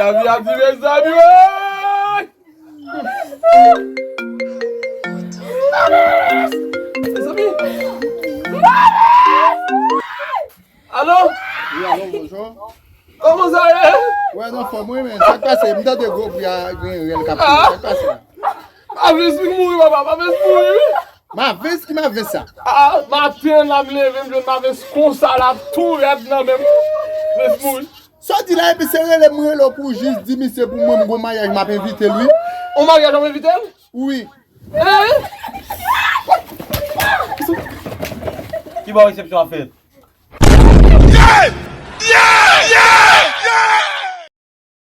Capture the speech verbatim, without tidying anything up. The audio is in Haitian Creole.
Mezanmi, mezanmi, wey! Mezanmi! Alo? Wi, alo, bonjou. Kòman sa ye? Wè, nan fòm, wi, men. Sa k pase? M tande gwo bri a, gen rèl k ap pete. Sa k pase la? Mavis ki mouri, papa. Mavis mouri, wi. Mavis? Ki Mavis sa? Ah, maten la, m leve, m jwenn Mavis konsa la, tou rèd nan men m. Mavis mouri. Sa w di la, epi se rele m rele w pou w jis di misye pou mwen, m gon maryaj m ap envite l, wi. On maryaj w ap envite l? Wi. Eh? Ki bò resepsyon ap fèt?